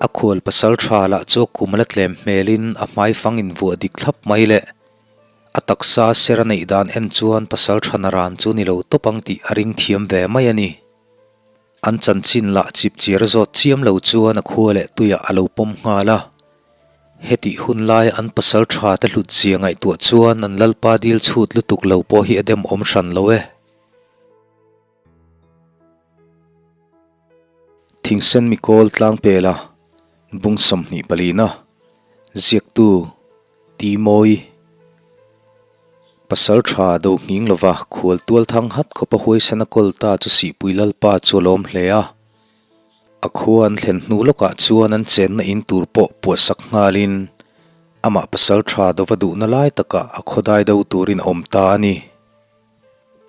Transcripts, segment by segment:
A khual pasal tha lah chu a kum a la tlem hmelin a hmaifang invuah dik thlap mai leh a taksa ser a neih dan en chuan pasal tha naran chu ni lo tawp ang tih a ring thiam ve mai a ni. An chanchin lah chip chiar zawt chiam lo chuan a khua leh tuiah a lo pawm nghal a. Hetih hun lai an pasal tha te hlut zia ngaihtuah chuan an lalpa dil chhut lutuk lo pawh hi a demawm hran lo e. Thingsen mikawl tlangpela bung 24na ziaktu Ti Mawi Pasal tha do nghing lova khual tual thang hat khawpa huaisana kawl ta chu Sihpui Lalpa chu a lawm hle a. A khua an thlen hnu lawkah chuan an chenna in tur pawh puahsak nghalin amah pasal tha dova duhna lai takah a khawdai do turin a awm ta a ni.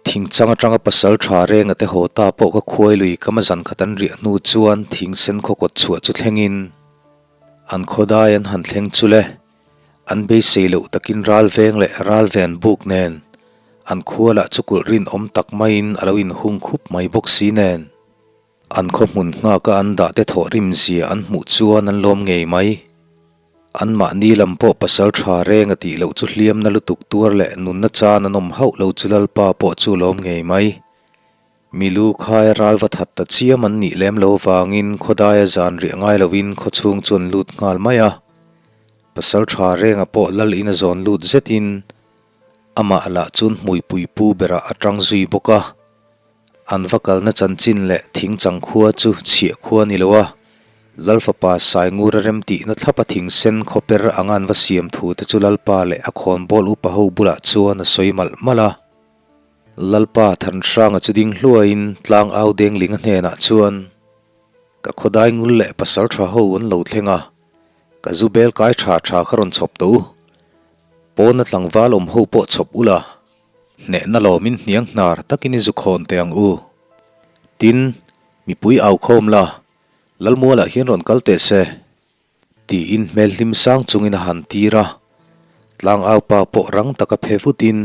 Thingchang atanga pasal tha renga te haw ta pawh ka khuai lui kama zan khat an riah hnu chuan thingsen khaw kawt chhuah chu thlengin an khawdai an han thleng chu le. An beisei loh takin ral veng leh ral ven buk nen an khua lah chu kulh rinawm tak maiin a lo inhung khup mai bawk si nen. An khaw hmun nghaka an dah te thawh rim zia an hmuh chuan an lawm ngei mai. Anmahni lam pawh pasal tha reng a tih loh chu hliamna lutuk tuar leh nunna chan an awm hauh lo chu Lalpa pawh chu lawm ngei mai. Milu khai ral va that ta chiam an nih lem lo vangin khawdaia zan riah ngai loin khaw chhung chu an lut nghal mai a. Pasal tha renga pawh lal in a zawn lut zetin amah lah chuan hmuipui pu berah a tang zui bawk a. An va kalna chanchin leh thingchang khua chu chhiah khua ni lo a, Lalfapa Saingura remtihna thlapa thingsen khawper anga an va siam thu te chu Lalpa leh a khawnbawl upa ho bulah chuan a sawi malh malh a. Lalpa Thanhranga chu ding hluaiin tlang au denglinga hnenah chuan, Ka khawdai ngul leh pasal tha ho an lo thleng a, ka zu bel kai tha tha kha rawn chhawp tawh u. Pawna tlangval awm ho pawh chhawp ula. Hnehna lawmin hniang hnar takin i zu khawn teh ang u. Tin, mipui au khawm la, Lalmualah hian rawn kal teh se, tiin hmel hlim sang chungin a han tir a. Tlang au pa pawh rang taka phe vutin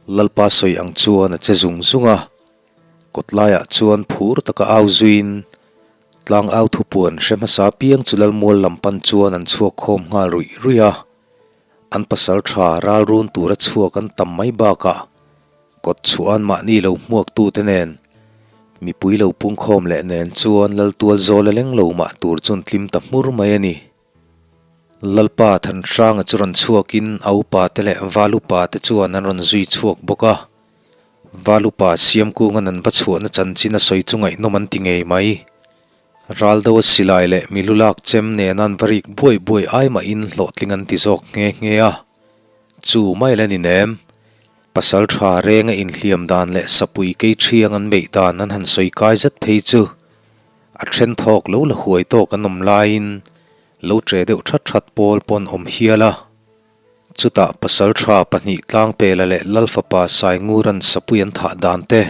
Lalpa sawi ang chuan a che zung zung a. Kawtlaiah chuan phur taka au zuiin tlang au thupuan hre hmasa piang chu Lalmual lam pan chuan an chhuak khawm nghal ruih ruih a. An pasal tha ral run tura chhuak an tam mai bakah kawt chhuah an mahni lo hmuaktute nen mipui lo pungkhawm leh nen chuan Laltual zawl a leng lo mah tur chu an tlim ta hmur mai a ni. Lalpa Thanhranga chu rawn chhuakin a upate leh Val upate chuan an rawn zui chhuak bawk a. Val upa Siamkunga'n an va chhuahna chanchin a sawi chu ngaihnawm an ti ngei mai. Raldo a silai leh milu lak chem nena an va rik buai buai ai mahin hlawhtling an ti zawk nghe nghe a. Chu mai la ni nem. Pasal tha renga inhliam dan leh sapui kei thiang an beih dan an han sawi kai zet phei chu a then thawk lo la huai tawk an awm laiin lo che deuh that that pawl pawn awm hial a. Chutah pasal tha pahnih Tlangpela leh Lalfapa Saingura'n sapui an thah dan te,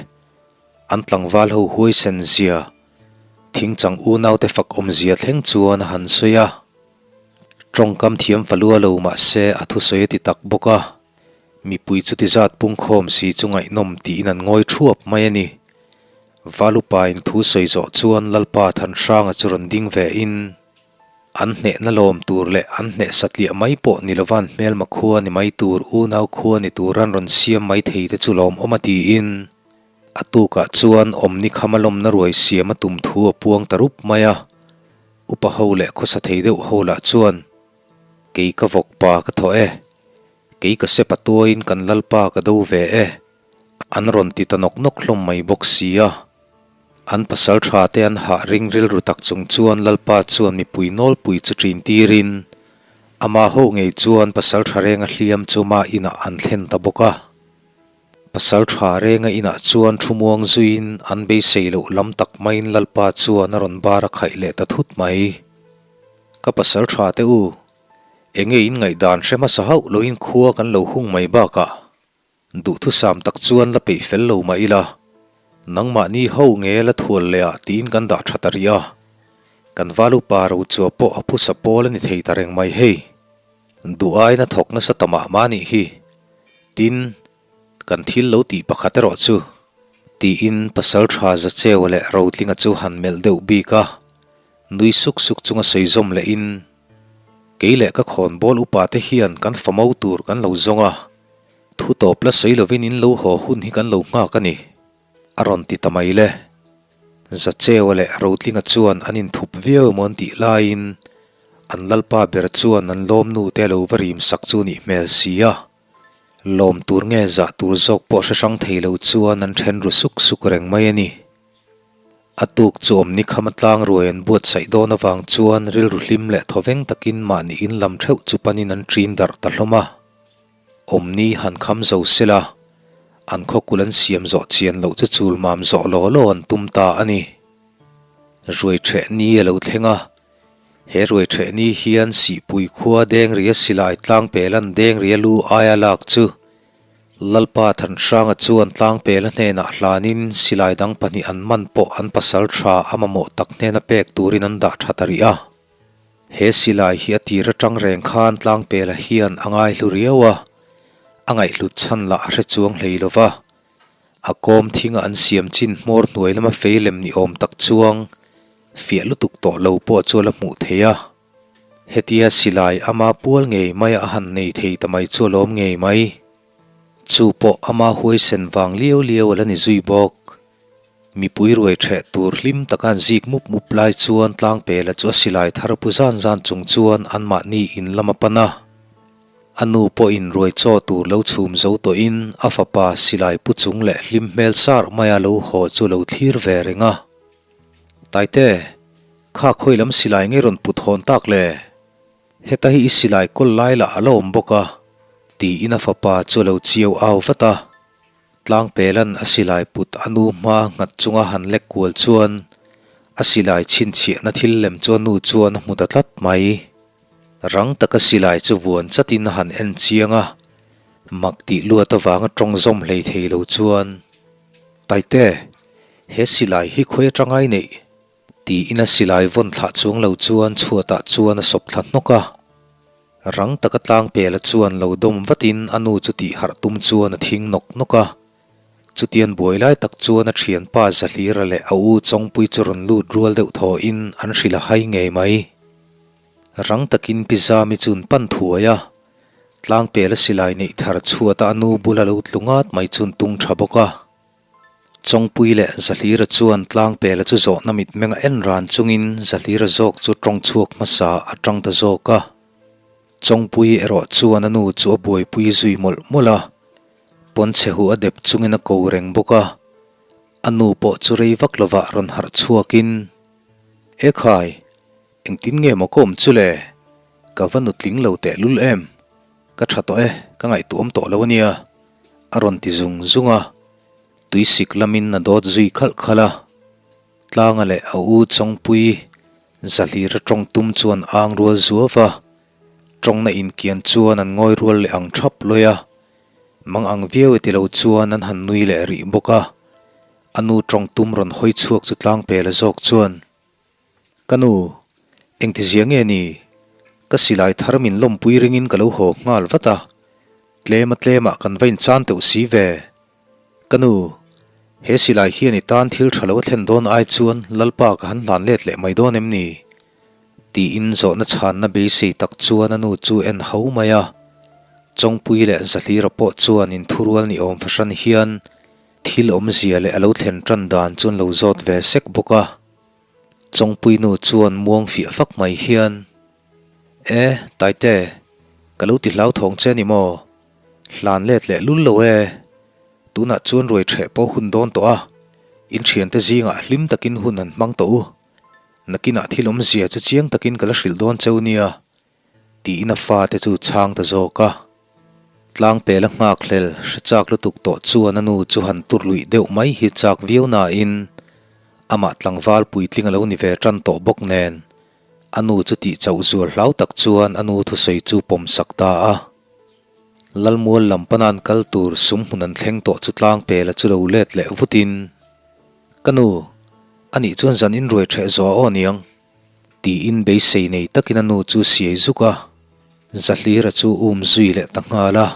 an tlangval ho huaisen zia, Thingchang unaute fak awmzia thleng chuan a han sawi a, tawngkam thiam falua lo mah se a thusawi a ti tak bawk a, mipui chuti zat pungkhawm si chu ngaihnawm tiin an ngawi thuap mai a ni. Valupain thu sawi zawh chuan Lalpa Thanhranga chu rawn ding ve in, an hnehna lawm tur leh an hneh satliah mai pawh ni lovan hmelma khua ni mai tur unau khua ni tur an rawn siam mai thei te chu lawmawm a tiin, A tukah chuan awmni khama lawmna ruai siam a tum thu a puang ta rup mai a, upa ho leh khawsa thei deuh ho lah chuan, Kei ka vawk pa ka thaw e, kei ka sepa tuaiin kan lalpa ka do ve e, an rawn ti ta nawk nawk hlawm mai bawk si a. An pasal tha te an hah ring rilru tak chung chuan lalpa chuan mipui nawlpui chu ṭin tirin, amah ho ngei chuan pasal tha renga hliam chu ma inah an thlen ta bawk a. Pasal tha renga inah chuan thu muang zuiin an beisei loh lam tak maiin Lalpa chuan a rawn bar a khaih leh ta thut mai. Ka pasal tha te u, enge in ngaihdan hre hmasa hauh loin khua kan lo hung mai bakah duhthusam tak chuan la peih fel lo mah ila, nangmahni ho nge la thual leh ah tiin kan dah tha ta rih a, kan val upa rochua pawh a phusa pawl a ni thei ta reng mai hei. Duh aiin a thawk nasa ta mah mah nih hi. Tin, kan thil lo tih pakhat erawh chu. Tiin pasal tha Zacheua leh Rotlinga chu han melh deuh bik a. Nui suk suk chunga sawi zawm lehin, Kei leh ka khawnbawl upa te hian kan famo tur kan lo zawng a, thu tawp la sawi lovin in lo haw hun hi kan lo nghak a ni, a rawn ti ta mai le. Zacheua leh Rotlinga chuan an inthup viau emaw an tih laiin an lalpa ber chuan an lawmnu te a lo va rim sak chu nih hmel si a. Lawm tur nge zah tur zawk pawh hre hrang thei lo chuan an then ru suk suk reng mai a ni. A tuk chu awmni khama tlang ruai an buatsaih dawn avang chuan rilru hlim leh thawveng takin mahni in lam theuh chu panin an ṭin darh ta hlawm a. Awmni han kham zo sela, an khawkul an siam zawh chian loh chu chul mam zawh law law an tum ta a ni. Ruai ṭheh ni a lo thleng a, he ruai ṭheh ni hian Sihpui khua Dengria silai tlangpelan Dengria lu aia lak chu Lalpa Thanhranga chuan tlangpela hnenah hlanin silai dang pahnih an man pawh an pasal tha a mamawh tak hnena pek turin an dah tha ta rih a. He silai hi a tir atang reng khan tlangpela hian a ngaihlu riau a, a ngaihhlut chhan lah a hre chuang hlei lo va. A kawm thinga an siam chin hmawr hnuai lama fei lem ni awm tak chuang fiah lutuk tawh lo pawh chu a la hmuh theih a. Hetia silai ama pual ngei maia a han nei thei ta mai chu a lawm ngei mai. Chu pawh ama huaisen vang liau liau a la ni zui bawk. Mipui ruai ṭheh tur hlim taka an zik mup mup lai chuan Tlangpela chu a silai thar pu zan zan chung chuan anmahni in lam a pan a. A nu pawhin ruai chaw tur lo chhum zo tawhin a fapa silai pu chung leh hlim hmel sar maia lo haw chu lo thlir ve reng a. Taite, kha khawi lam silai ngei rawn put hawn tak le? Heta hi i silai kawl lai lah a la awm bawk a, tiin a fapa chu a lo chiau au vat a. Tlangpelan a silai put a nu hma nghat chunga han lek kual chuan a silai chhinchhiahna thil lem chu a nu chuan a hmu ta tlat mai. Rang taka silai chu vuan chatin a han en chiang a, mak tih luat avanga tawng zawm hlei thei lo chuan, Taite, he silai hi khawi atanga i neih? Tiin a silai vawn thlah chuang lo chuan chhuatah chuan a sawp thla hnawk a. Rang taka tlangpela chuan lo dawm vatin a nu chu tih harh tum chuan a thing nawk nawk a. Chutian buai lai tak chuan a thianpa Zahlira leh a u Chawngpui chu rawn lut rual deuh thawhin an hrilh a hai ngei mai. Rang takin Pi Zami chu an pan thuai a. Tlangpela silai neih thar chhuata a nu bula lo tlu ngat mai chu an tung tha bawk a. Chawngpui leh Zahlira chuan Tlangpela chu zawhna mitmeng a en ran chungin Zahlira zawk chu tawng chhuak hmasa a tang ta zawk a. Chawngpui erawh chuan a nu chu a buaipui zui mawlh mawlh a, pawnchhe huh a dep chungin a ko reng bawk a. A nu pawh chu rei vak lovah rawn harh chhuakin, Ekhai, engtin nge maw ka awm chu le? Ka va nutling lo tehlul em? Ka tha tawh e, ka ngaihtuah awm tawh lo a nia, a rawn ti zung zung a. Tuisik lamin a dawt zui khalh khalh a. Tlanga leh a u Chawngpui Zahlira tawng tum chuan ang rual zuau va, tawngna inkian chuan an ngawi rual leh ang thap lawi a. Mang ang viau e ti lo chuan an han nui leh rih bawk a. A nu tawng tum rawn hawi chhuak chu Tlangpela zawk chuan, Ka nu, engtizia nge ni? Ka silai thar min lawmpui ringin ka lo haw nghal vat a, tlema tlemah kan va inchan teuh si ve. Ka nu, he silai hian i tan thil tha lo a thlen dawn ai chuan Lalpa ka han hlan let leh mai dawn em ni? Tiin zawhna chhanna beisei tak chuan a nu chu en ho mai a. Chawngpui leh Zahlira pawh chuan inthurual ni awm fahran hian thil awmzia leh a lo thlen tan dan chu an lo zawt ve sek bawk a. Chawngpui nu chuan muang fiah fak mai hian, E, Taite, ka lo ti hlauthawng che ni maw? Hlan let leh lul lo e. Tunah chuan ruai ṭheh pawh hun dawn tawh a, in ṭhiante zingah hlim takin hun han hmang tawh u. Nakinah thil awmzia chu chiang takin ka la hrilh dawn cheu nia. Tiin a fate chu chhang ta zawk a. Tlangpela nghakhlel hre chak lutuk tawh chuan a nu chu han tur luih deuh mai hi chak viau nain amah tlangval puitling a lo ni ve tan tawh bawk nen a nu chu tih chauh zual hlau tak chuan a nu thusawi chu pawm sak ta a. Lalmual lam pana an kal tur sum hmun an thleng tawh chu Tlangpela chu lo let leh vutin, Ka nu, anih chuan zan inruai ṭheh zawh a aw niang. Tiin beisei nei takin a nu chu siai zuk a, Zahlira chu um zui leh ta nghal a.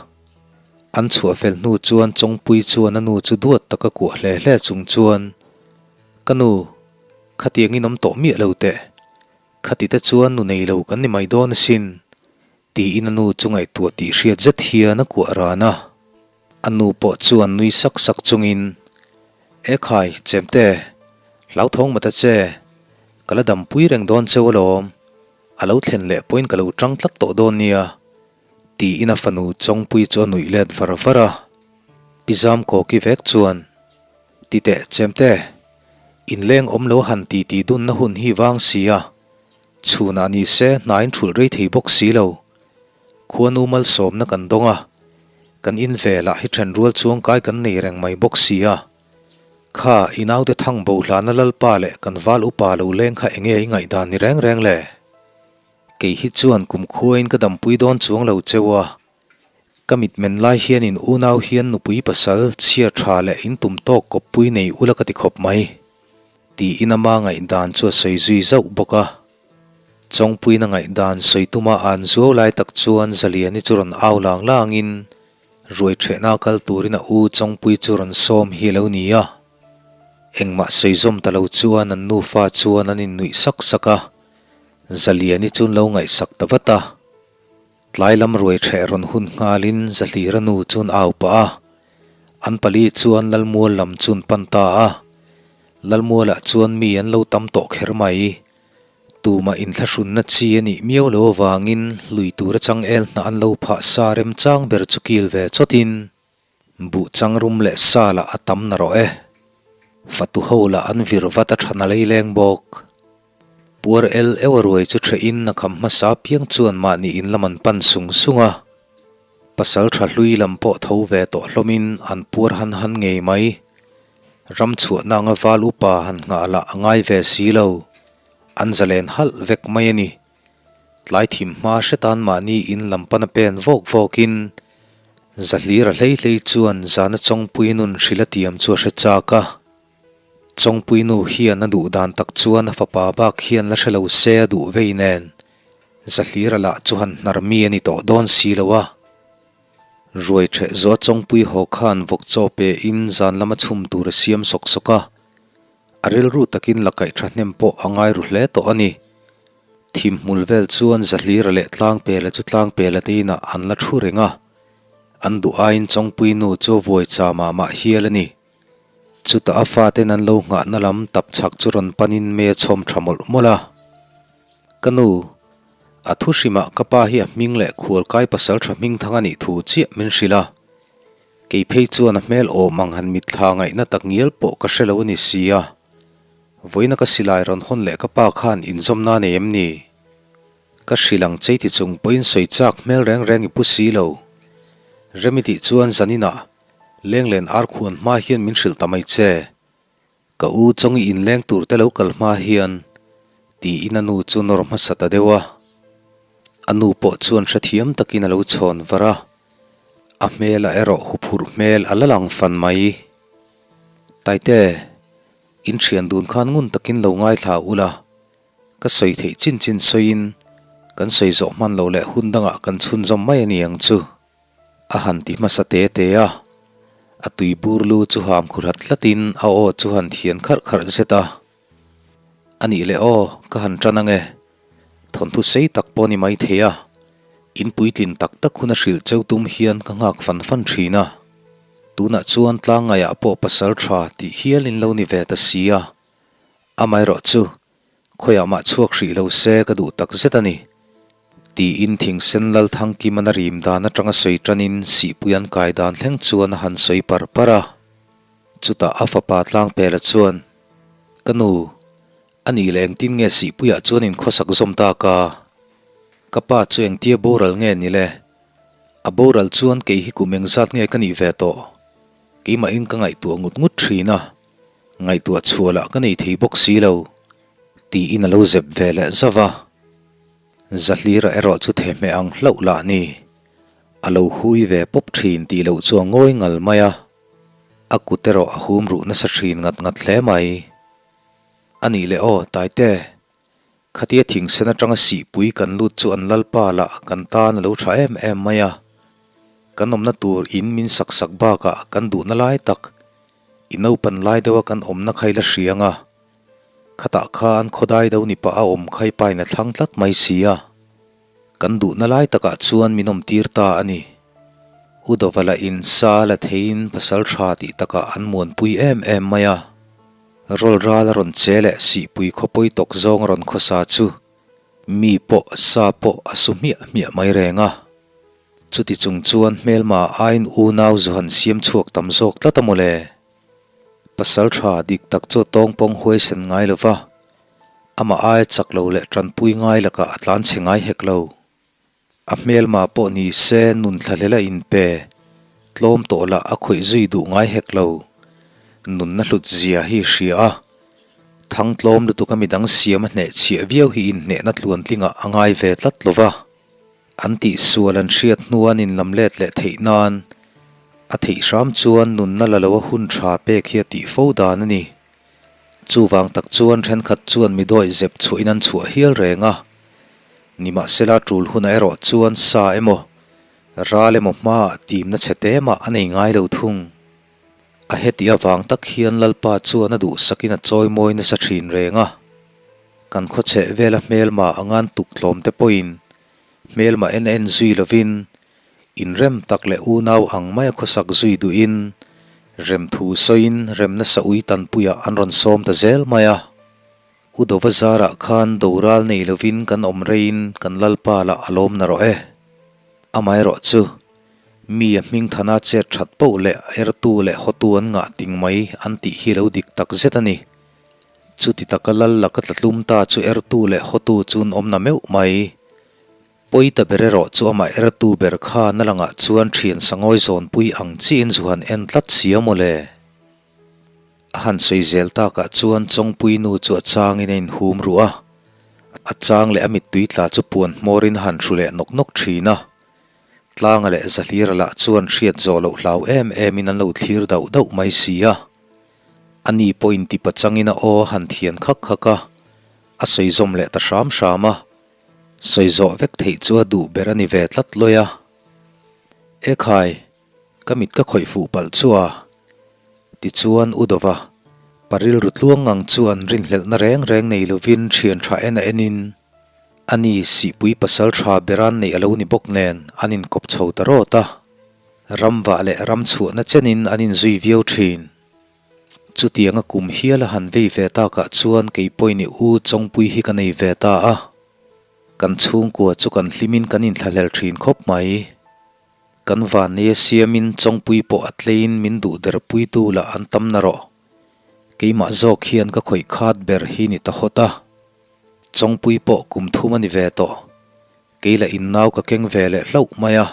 An chhuah fel hnu chuan Chawngpui chuan a nu chu duat taka kuah hle hle chung chuan, Ka nu, khatiangin awm tawh miah lo teh. Khati te chuan nu nei lo kan ni mai dawn asin, tiin a nu chu ngaihtuah tih hriat zet hian a kuah ran a. A nu pawh chuan nui sak sak chungin, E khai, Chemte, hlauthawng mata che, ka la dampui reng dawn cheu alawm, a lo thlen leh pawhin ka lo tang tlat tawh dawn nia, tiin a fanu Chawngpui chu a nuih let var var a. Pi Zamkawki vek chuan, Ti teh, Chemte, inleng awm lo han ti ti dunna hun hi vang si a, chhunah ni se hnain thulh rei thei bawk si lo. Khuanu malsawmna kan dawng a, kan in velah hi then rual chuangkai kan nei reng mai bawk si a. Kha, i naute thang bo hlana Lalpa leh kan val upa lo leng kha enge i ngaihdan ni reng reng le? Kei hi chuan kumkhuain ka dampui dawn chuang lo cheu a, Ka mitmen lai hian in unau hian nupui pasal chhiar tha leh in tum tawk kawppui nei ula ka ti khawp mai. Tiin ama ngaihdan chu a sawi zui zauh bawk a. Chawngpuiin a ngaihdan sawi tuma an zuau lai tak chuan Zaliani chu rawn au lang langin ruai ṭhehna kal turin a u Chawngpui chu rawn sawm hi a lo ni a. Engmah sawi zawm ta lo chuan an nufa chuan an innuih sak sak a. Zaliani chu an lo ngaihsak ta vat a. Tlai lam ruai ṭheh rawn hun nghalin Zahlira nu chuan au pah a, an pali chuan Lalmual lam chuan pan ta a. Lalmualah chuan mi an lo tam tawh kher mai. Tumah inthlahrunna chi a nih miau lo avangin lui tura changel hnah an lo phah sa remchang ber chu kil ve chawtin Buh changrum leh sa lah a tam narawh e. Fatu ho lah an vir vat a than a leileng bawk. Puar el eu a ruai chu ṭheh in a kham hmasa piang chuan mahni in lam an pan sung sung a. Pasal ṭha hlui lam pawh tho ve tawh hlawm in an puar han han ngei mai. Ram chhuahna anga val upa han nghah lah a ngai ve si lo. An zalen halh vek mai a ni. Tlai thim hma hretan mahni in lam pana pen vawk vawkin Zahlira hlei hlei chuan zana Chawngpui nun hrilh a tiam chu a hre chak a. Chawngpui nu hian a duh dan tak chuan a fapa bak hian la hre lo se a duh vei nen Zahlira lah chu han hnar mi a ni tawh dawn si lo a. Ruai ṭheh zawh a Chawngpui haw khan vawk chaw pe in zan lama chhum tur a siam sawk sawk a. A rilru takin la kaih ṭhahnem pawh a ngai ru hle tawh a ni. Thim hmul vel chuan Zahlira leh Tlangpela chu Tlangpela te inah an la thu reng a, an duh aiin Chawngpui nu chu a vuai cha mah mah hial a ni. Chutah a faten an lo nghahna lam tap chhak chu rawn panin mei a chhawm tha mawlh mawlh a. Ka nu, a thu hrimah ka pa hi a hming leh khualkai pasal tha hming thang a nih thu chiah min hrilh a. Kei phei chuan a hmel awm ang han mitthla ngaihna tak ngial pawh ka hre lo a ni si a. Vawiina ka silai rawn hawn leh ka pa khan inzawmna nei em ni? Ka hrilh ang chei ti chung pawhin sawi chak hmel reng reng i pu si lo. Remi tih chuan zaninah Lenglen ar khuan hma hian min hrilh ta mai che. Ka u chawngi inleng tur te lo kal hma hian tiin a nu chu nawr hmasa ta deuh a. A nu pawh chuan hrethiam takin a lo chhawn var a. A hmelah erawh huphurh hmel a la lang fan mai. Taite, in thian dun khan ngun takin lo ngaithla ula, ka sawi theih chin chin sawiin kan sawi zawh hman loh leh hun dangah kan chhunzawm mai a ni ang chu, a han ti hmasa te te a. A tui bur lu chu ham khu hlat hlatin a aw chu han thian kharh kharh zet a. A nih leh aw, ka han tan ange. Thawnthu sei tak pawh ni mai thei a, in puitlin tak tak hun a hrilh cheu tum hian ka nghak fan fan thin a. Tunah chuan tlangngaihah pawh pasal tha tih hial in lo ni ve ta si a, amaherawh chu khawiah mah chhuak hrih lo se ka duh tak zet a ni, tiin thingsen Lalthangkiman a rim dan atanga sawi tanin sihpui an kai dan thleng chuan a han sawi par par a. Chutah a fapa Tlangpela chuan, Ka nu, A nih leh engtin nge Sihpuiah chuan in khawsak zawm tak a? Ka pa chu engtia boral nge ni le? A boral chuan kei hi kum engzat nge ka nih ve tawh? Keimahin ka ngaihtuah ngut ngut thin a, ngaihtuah chhuah lah ka nei thei bawk si lo, tiin a lo zep ve leh zauh a. Zahlira erawh chu thehmeh ang hlauh lah ni. A lo hui ve pawp thin tih loh chu a ngawi ngal mai a, a kut erawh a hum ruh nasa thin ngat ngat hle mai. A nih leh aw, Taite, khatia thingsen atanga sihpui kan lut chu an lalpa lah kan tan a lo tha em em mai a. Kan awmna tur in min sak sak bakah kan duhna lai tak, i naupan lai deuha kan awmna kha i la hria ang a. Khatah khan khawdai do ni pah a awm kha i pain a thlang tlat mai si a. Kan duhna lai takah chuan min awm tir ta a ni. U Dova lah in sa la theiin pasal tha tih takah an muanpui em em mai a. Rawl ral a rawn che leh sihpui khawpawi tawk zawng a rawn khawsa chu mi pawh sa pawh a su hmiah hmiah mai reng a. Chuti chung chuan hmelma aiin unau zu han siam chhuak tam zawk tlat a mawle. Pasal tha dik tak chu tawngpawng huaisen ngai lo va, amah aia chak lo leh tanpui ngai lakah a tlan chhe ngai hek lo. A hmelma pawh ni se nun thlahlel a inpe, tlawm tawh lah a khawih zui duh ngai hek lo. Nunna hlut zia hi hria a, thang tlawm lutuk a midang siam a hnehchhiah viau hi inhnehna tluantlingah a ngai ve tlat lo va. An tihsual an hriat hnu an inlam let leh theih nan a theih hram chuan nunna la lo a hun tha pek hi a tih fo dan a ni. Chuvang tak chuan thenkhat chuan mi dawih zep chhuahin an chhuah hial reng a. Nimahsela tul hunah erawh chuan sa emaw, ral emaw hmaah timna chhe te mah a nei ngai lo thung. A heti avang tak hian Lalpa chuan a duhsakin a chawimawi nasa thin reng a. Kan khawchheh vela hmelma angan tuk tlawm te pawhin hmelma en en zui lovin inrem tak leh unau ang maia khawsak zui duhin remthu sawiin remna sa ui tanpuiah an rawn sawm ta zel mai a. U Dova zarah khan doral nei lovin kan awm reiin kan Lalpa lah a lawm na rawh e. Amaherawh chu mi a hming thana chet that poh leh ertu leh hawtu an ngah ting mai an tih hi lo dik tak zet a ni. Chuti taka lal laka tlatlum ta chu ertu leh hawtu chu an awm na meuh mai. Pawi ta ber erawh chu amah ertu ber kha na langah chuan thian sangawi zawnpui ang chiin zu han en tlat si a mawle. A han sawi zel takah chuan Chawngpui nu chu a changin a inhum ruh a, a chang leh a mittui tla chu puan hmawrin a han hru leh nawk nawk thin a. Tlanga leh Zahlira lah chuan hriat zawh loh hlau em emin an lo thlir dauh dauh mai si a. A ni pawhin tipa changin a aw a han thian khak khak a, a sawi zawm leh ta hram hram a. Sawi zawh vek theih chu a duh ber a ni ve tlat lawi a. Ekhai, ka mit ka khawih fuh palh chu a. Tichuan U Dova, pa rilru tluang ngang chuan rinhlelhna reng reng nei lovin thian tha en a enin, a ni Sihpui pasal tha beran neih a lo ni bawk nen an inkawp chho ta rawt a. Ramvah leh ram chhuahna chenin an inzui viau thin. Chutianga kum hial a han vei ve takah chuan kei pawhin i u Chawngpui hi ka nei ve ta a. Kan chhungkua chu kan hlimin kan inthlahlel thin khawp mai. Kan vanneia siamin Chawngpui pawh a tleiin min duh derpuitu lah an tam narawh. Keimah zawk hian ka khawih khat ber hi ni ta hawt a. Chawngpui pawh kum thum a ni ve tawh. Kei lah innau ka keng ve leh hlauh mai a,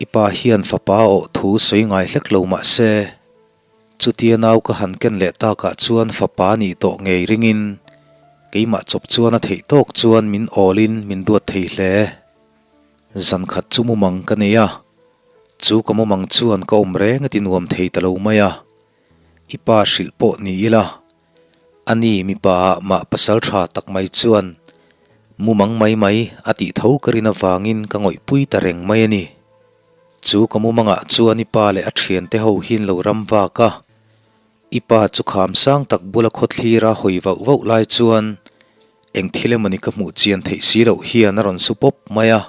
i pa hian fapa awh thu sawi ngai hlek lo mah se, chutia nau ka han ken leh takah chuan fapa nih tawh ngei ringin keimah chawp chuan a theih tawk chuan min awlin min duat thei hle. Zan khat chu mumang ka nei a, chu ka mumang chuan ka awm reng a ti nuam thei ta lo mai a, i pa hrilh pawh ni ila, A ni mipa ah mah pasal tha tak mai chuan mumang mai mai a tih tho ka rin avangin ka ngawihpui ta reng mai a ni. Chu ka mumangah chuan i pa leh a thiante ho hian lo ram vak a, i pa chu kham sang tak bula khawthlir a hawi vauh vauh lai chuan eng thil emawni ka hmuh chian theih si loh hian a rawn su pawp mai a.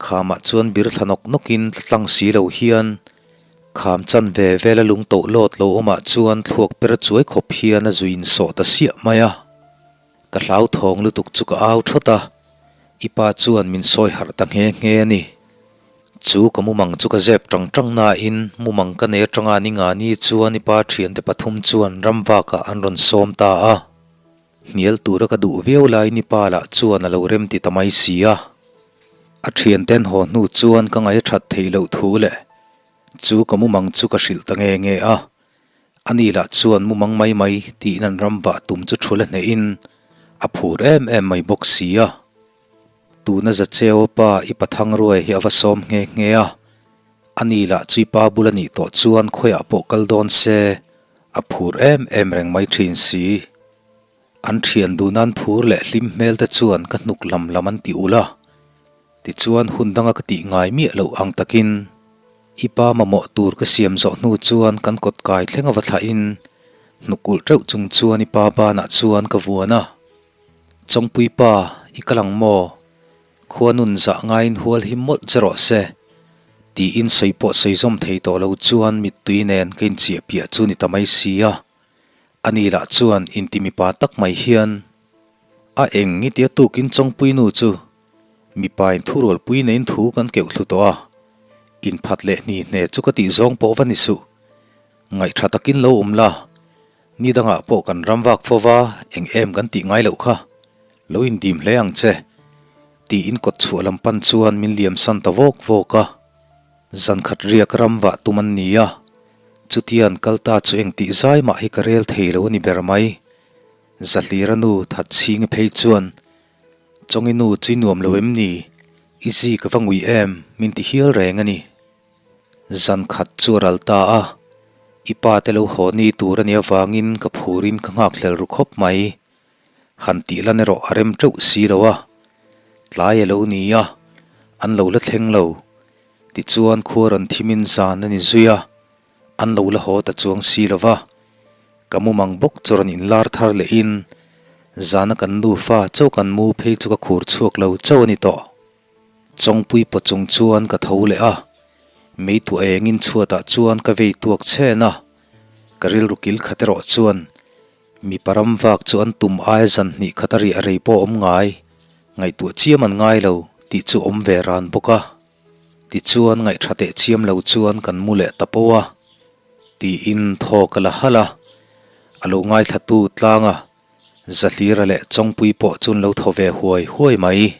Khamah chuan bir thla nawk nawkin tla tlang si lo hian kham chan ve vela lung toh lawt lo awmah chuan thluak per chuai khawp hian a zui insawh ta siah mai a. Ka hlauthawng lutuk chu ka au thawt a, i pa chuan min sawi harh ta nghe nghe a ni. Chu ka mumang chu ka zep tang tang nain mumang ka nei atanga ni nga ni chuan i pa thiante pathum chuan ramvakah an rawn sawm ta a. Hnial tura ka duh viau laiin i pa lah chuan a lo rem ti ta mai si a. A thianten haw hnu chuan ka ngaih a that theih loh thu leh chu ka mumang chu ka hrilh ta nge nge a. Ani lah chuan mumang mai mai tiin an ram vah tum chu thul a hnehin a phur em em mai bawk si a. Tuna Zacheo pa i pathang ruai hi a va sawm nghe nghe a. Ani lah chu i pa bul a nih tawh chuan khawiah pawh kal dawn se a phur em em reng mai thin si. An thian duh nan phur leh hlim hmel te chuan ka hnuk lam lam an ti ulh a. Tichuan hun danga ka tih ngai miah loh ang takin i pa mamawh tur ka siam zawh hnu chuan kan kawt kai thleng ava thlahin. Hnuk ulh teuh chung chuan i pa banah chuan ka vuan a. Chawngpui pa, i kal ang maw? Khua nun zah ngaiin hual hi mawlh che rawh se, tiin sawi pawh sawi zawm thei tawh lo chuan mittui nen ka inchiah piah chu ni ta mai si a. Ani lah chuan inti mipa tak mai hian a eng i tia tukin Chawngpui nu chu mipa in thurualpui neiin thu kan keuh thlu tawh a, inphat leh hni hne chu ka tih zawng pawh va ni suh. Ngaihṭha takin lo awm la, ni dangah pawh kan ram vak fo va, eng em kan tih ngai loh kha, lo indim hle ang che, tiin kawt chhuah lam pan chuan min liam san ta vawk vawk a. Zan khat riak ram vah tum an ni a, chutia an kal ta chu eng tih zai mah hi ka rel thei lo a ni ber mai. Zahlira nu that chhingi phei chuan, Chawngi nu chu i nuam lo em ni? I zi ka va ngui em? min ti hial reng a ni. Zan khat chu a ral ta a, i pa te lo haw ni tur a nih avangin ka phurin ka nghakhlel ru khawp mai. Han tih lan erawh a rem teuh si lo a, tlai a lo ni a, an lo la thleng lo. Tichuan khua rawn thimin zan a ni zui a, an lo la haw ta chuang si lo va. Ka mumang bawk chu rawn inlar thar lehin zana kan nufa chauh kan mu phei chu ka khur chhuak lo chauh a ni tawh. Chawngpui paw chung chuan ka tho leh a, meitu engin chhuatah chuan ka vei tuak chhen a, ka rilru kil khat erawh chuan mipa ram vak chu an tum aia zan hnih khat a riah rei pawh awm ngai, ngaihtuah chiam an ngai lo tih chu awm ve ran bawk a. Tichuan ngaihṭha teh chiam lo chuan kan mu leh ta po a, tiin thaw ka la halh a, a lo ngaithlatu tlanga Zahlira leh Chawngpui pawh chu an lo thaw ve huai huai mai.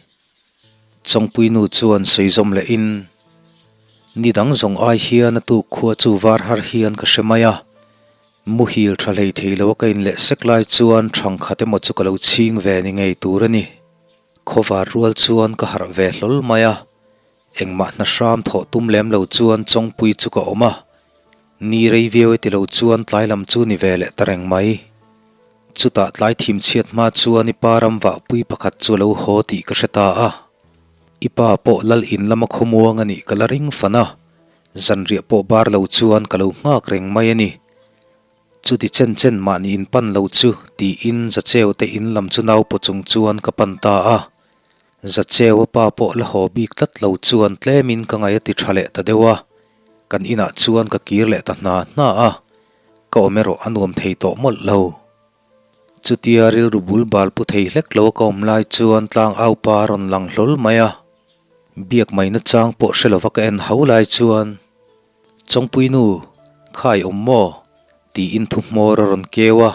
Chawngpui nu chuan sawi zawm lehin, Ni dang zawng ai hian a tuk khua chu var har hian ka hre mai a, muhil tha hlei thei lo a ka inleh sek lai chuan thang khat emaw chu ka lo chhing ve ni ngei tur a ni. Khawvar rual chuan ka harh ve hlawl mai a, engmah hna hram thawh tum lem lo chuan Chawngpui chu ka awm a, Ni rei viau e ti lo chuan tlai lam chu ni ve leh ta reng mai. Chutah tlai thim chhiat hma chuan i pa ram vahpui pakhat chu a lo haw tih ka hre ta a. I pa pawh lal in lama khawmuang a nih ka la ring fan a, zanriah pawh bar lo chuan ka lo nghak reng mai a ni. Chuti chen chen mahni in pan lo chu tiin Zacheu te in lam chu naupaw chung chuan ka pan ta a. Zacheua pa pawh la haw bik tlat lo chuan tlemin ka ngaih a ti tha leh ta deuh a, kan inah chuan ka kir leh ta hna hna a, ka awm erawh a nuam thei tawh mawlh lo. Chutia rilru bul bal pu thei hlek lo a ka awm lai chuan tlang au pa a rawn lang hlawl mai a, biak mai nachang pawh hre lova ka en ho lai chuan, Chawngpui nu, khai awm maw? tiin thu hmawr a rawn keu a.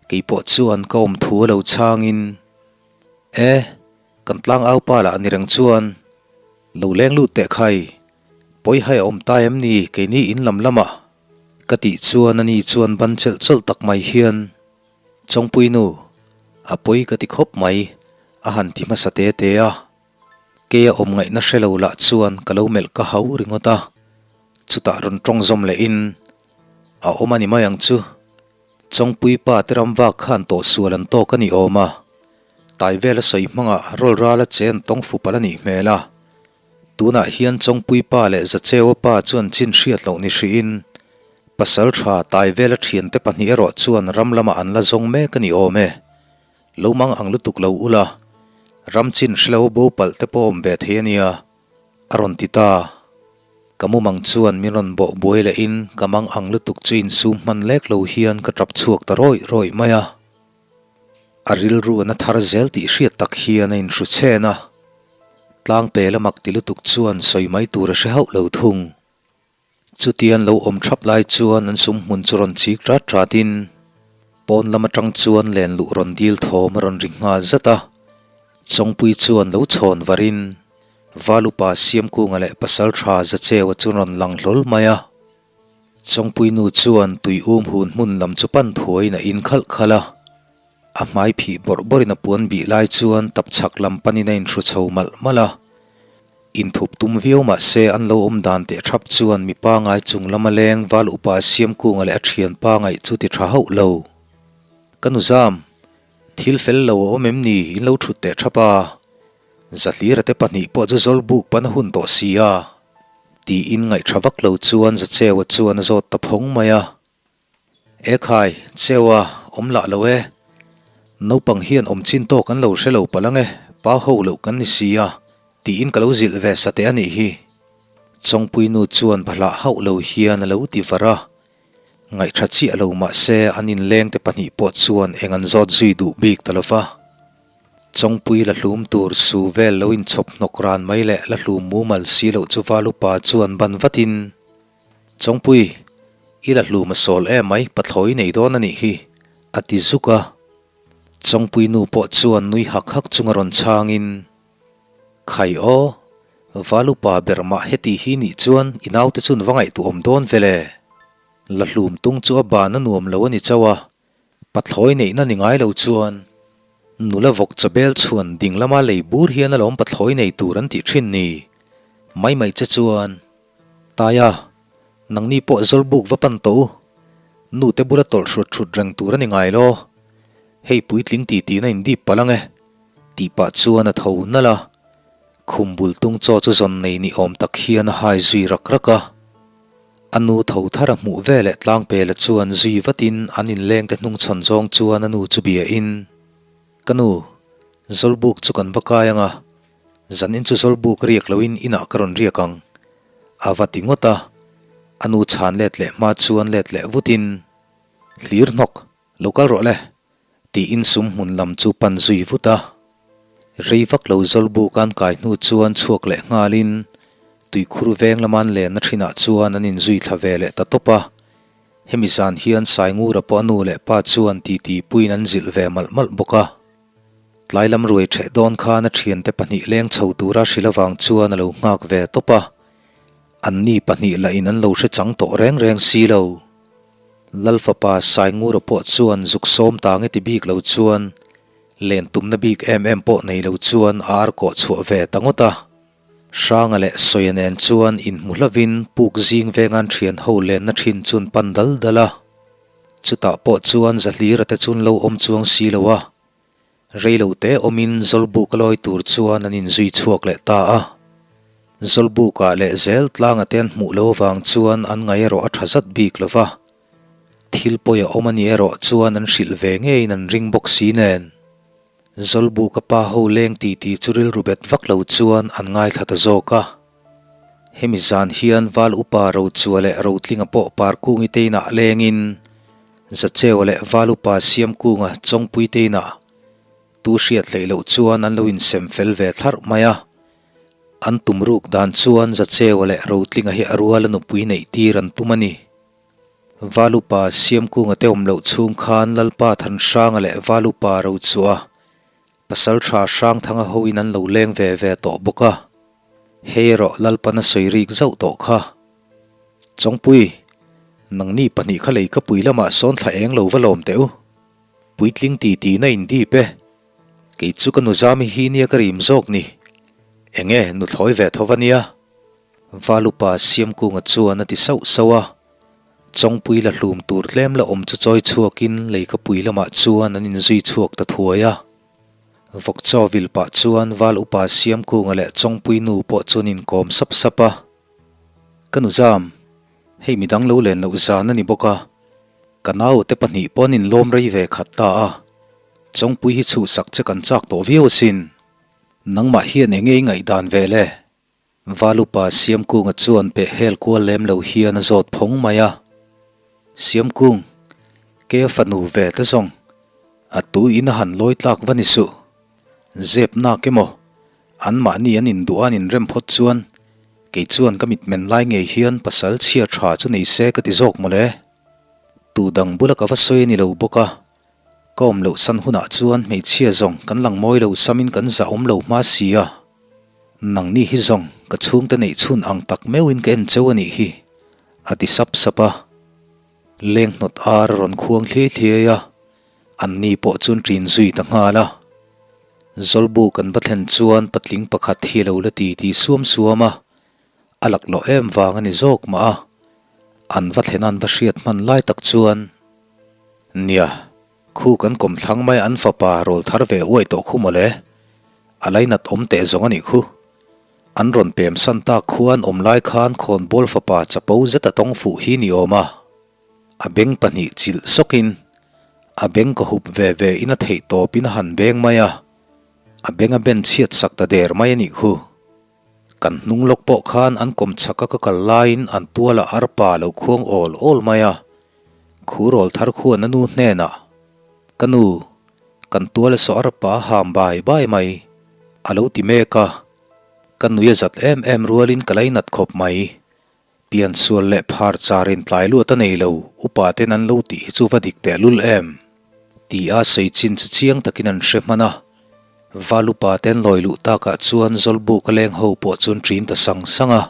Keipawh chuan ka awm thu a lo chhangin, E, kan tlang au pa lah ni reng chuan, lo leng lut teh khai, pawi hai a awm ta em ni keini in lam lamah? Ka tih chuan ani chuan ban chelh chawlh tak mai hian, Chawngpui nu, a pawi ka ti khawp mai, a han ti hmasa te te a. Keia awm ngaihna hre lo lah chuan ka lo melh ka hau ringawt a, chutah rawn tawng zawm lehin, A awm a ni mai ang chu. Chawngpui pa te ram vak khan tawh sual an tawk a ni awm a, tai vel a sawi hmangah rawl ral a che an tawng fu palh a nih hmel a. Tunah hian Chawngpui pa leh Zacheua pa chuan chin hriat loh ni hrihin pasal tha tai vel a thiante pahnih erawh chuan ram lamah an la zawng mek a ni awm e. Lo mang ang lutuk lo ula, ram chin hrelo bo palh te pawh awm ve thei a nia. A rawn ti ta. Ka mumang chuan min rawn bawh buai lehin ka mang ang lutuk chu insum hman lek lo hian ka tap chhuak ta rawih rawih mai a. A rilru a na thar zel tih hriat tak hian a inhru chhen a. Tlang pel a mak ti lutuk chuan sawi mai tur a hre hauh lo thung. Chutian lo awm thap lai chuan an sum hmun chu rawn chik rat ratin pawn lam atang chuan len luh rawn dil thawm a rawn ri nghal zat a. Chawngpui chuan lo chhawn varin Valupa Siamkunga leh Pasal Tha Zacheua chu rawn lang hlawl mai a. Chawngpui nu chuan tui um hun hmun lam chu pan thuaiin a in khalh khalh a. A hmai phih bawrh bawrhin a puan bih lai chuan tapchhak lam panin a inhru chho malh malh a. Inthup tum viau mah se an lo awm dan teh thap chuan mi pangai chung lama leng val upa Siamkunga leh a thian pangaih chu ti tha hauh lo. Ka nu zam, thil fel lo a awm em ni in lo thut teh thap a, Zahlira te pahnih pawh chu zawl buk pan a hun tawh si a, tiin ngaih tha vak lo chuan Zacheua chuan a zawt ta phawng mai a. Ekhai, Cheua, awm lah lo e. Naupang hian awm chin tawk an lo hre lo palh ange, pa ho loh kan ni si a, tiin ka lo zilh ve sa teh a nih hi. Chawngpui nu chuan bahlah hauh lo hian a lo ti var a. Ngaihṭha chiah lo mah se an inleng te pahnih pawh chuan eng an zawt zui duh bik ta lo va. Chawngpui la hlum tur su vel lo inchhawp hnawk ran mai leh la hlum mumal si loh chu Valupa chuan ban vatin, Chawngpui, i la hlum a sawl em mai, pathlawi nei dawn a nih hi, a ti zuk a. Chawngpui nu pawh chuan nui hak hak chunga rawn chhangin, Khai aw, Valupa ber mah heti hi nih chuan i naute chun va ngaihtuahawm dawn vel e. La hlum tung chu a ban a nuam lo a ni chauh a, Pathlawi neihna ni ngai lo chuan nula vawk chabel chhuan ding lama lei bur hian alawm pathlawi nei tur an tih thin ni. Mai mai che chuan, Taia, nangni pawh Zawlbuk va pan tawh u. Nute bula tawlh hrut hrut reng tur a ni ngai lo. Hei puitling ti tiin a indip palh ang e. Tih pah chuan a tho nalh a, khum bul tung chaw chu zawn nei ni awm tak hian a hai zui rak rak a. A nu tho thar a hmuh ve leh Tlangpela chuan zui vatin an inleng te hnung chhawn zawng chuan a nu chu bia in, Ka nu, Zawlbuk chu kan va kai ang a, zanin chu Zawlbuk riak loin inah ka rawn riak ang, a va ti ngawt a. A nu chhan let leh hma chuan let leh vutin, Hlir hnawk, lo kal rawh le, Tiin sum hmun lam chu pan zui vut a. Rei vak lo Zawlbuk an kai hnu chuan chhuak leh nghalin tuikhur veng lama an lenna thinah chuan an inzui thla ve leh ta tawp a. Hemi zan hian Saingura pawh a nu leh pa chuan titi puiin an zilh ve malh malh bawk a. Tlai lam ruai ṭheh dawn khan a ṭhiante pahnih leng chho tura hrilh avang chuan a lo nghak ve tawp a. Anni pahnih lahin an lo hre chang tawh reng reng si lo. Lal fapa Saingura pawh chuan zuk sawm ta nge ti bik lo chuan len tumna bik em em pawh nei lo chuan a ar kawh chhuah ve ta ngawt a. Hranga leh Sawia nen chuan inhmu hlavin puk zing vengan thian ho lenna thin chun pan dal dal a. Chutah pawh chuan Zahlira te chun lo awm chuang si lo a. Reilote awmin Zawlbuk a lawi tur chuan an inzui chhuak leh ta a. Zawlbukah leh zel tlanga te an hmuh lo avang chuan an ngaih erawh a tha zat bik lo va. Thil pawi a awm a nih erawh chuan an hrilh ve ngeiin an ring bawk si nen. Zawlbuka pa ho leng titi chu rilru bet vak lo chuan an ngaithla ta zawk a. Hemi zan hian Val Upa Rochua leh Rotlinga pawh Parkungi te inah lengin Zacheua leh Val Upa Siamkunga Chawngpui te inah tu hriat hleih loh chuan an lo insem fel ve thlarh mai a. An tum ruk dan chuan Zacheua leh Rotlinga hi a ruala nupui neih tir an tum a ni. Val Upa Siamkunga te awm loh chhung khan Lalpa Thanhranga leh Val Upa Rochua Pasal tha Hrangthanga hoin an lo leng ve ve tawh bawk a, hei erawh Lalpan a sawi rik zauh tawh kha. Chawngpui, nangni pahnih kha lei ka pui lamah sawn thla eng lo va lawm teh u. Puitling ti ti na in dip e. Kei chu ka nuzami hi nia ka rim zawk ni. Enge nuthlawi ve tho va nia? Valupa Siamkunga chuan a ti sauh sauh a. Chawngpui la hlum tur tlem la awm chu chawi chhuakin leikapui lamah chuan an inzui chhuak ta thuai a. Vawkchaw vil pah chuan Val Upa Siamkunga leh Chawngpui nu pawh chuan inkawm sap sap a. Ka nu zam, hei midang lo len loh zan a ni bawk a, ka naute pahnih pawh an inlawm rei ve khat ta a, Chawngpui hi chhuhsak che kan chak tawh viau asin. Nangmah hian enge i ngaihdan ve le? Valupa Siamkunga chuan peh hel kual lem lo hian a zawt phawng mai a. Siamkung, Ke a fanu ve ta zawng, a tu in a han lawi tlak va ni suh. Zep nak emaw, anmahni an induh a an inrem phawt chuan, kei chuan ka mitmen lai ngei hian pasal chhia tha chu nei se ka ti zawk mawle. Tu dang bula ka va sawi a ni lo bawk a, ka awm loh san hunah chuan hmeichhia zawng kan lang mawi lo samin kan zah awm lo hma si a. Nangni hi zawng ka chhungte neih chhun ang tak meuhin ka en cheu a nih hi, a ti sap sap a. Leng hnawt ar a rawn khuang thliai thliai a, anni pawh chuan ṭin zui ta nghal a. Zawlbu kan va thlen chuan patling pakhat hi a lo la ti ti suam suam a, a laklawh em vang a ni zawk mah a. An va thlen an va hriat hman lai tak chuan, Nia, Khu kan kawm thlang mai an fapa rawl thar ve uai tawh khu mawle. A lainat awm teh zawng a nih khu. An rawn pem san tak khuan awm lai khan khawnbawl fapa chapo zet a tawng fuh hi ni awm a. A beng pahnih chilh sawkin a beng ka hup ve ve in a theih tawpin a han beng mai a, a beng a ben chhiat sak ta der mai a nih khu. Kan hnung lawk pawh khan an kawm chhaka ka kal laiin an tualah arpa a lo khuang awl awl mai a, Khurawl thar khuan a nu hnenah, Ka nu, kan tuala saw arpa a ham bai bai mai, a lo ti mek a. Ka nui a zat em em rualin ka lainat khawp mai. Piansual leh phar char in tlai luat a nei lo, upa ten an lo tih hi chu va dik teh lul em? Ti a sawi chin chu chiang takin an hre hman a. Val upa ten lawi luh takah chuan Zawlbuk a leng ho pawh chuan ṭin ta sang sang a.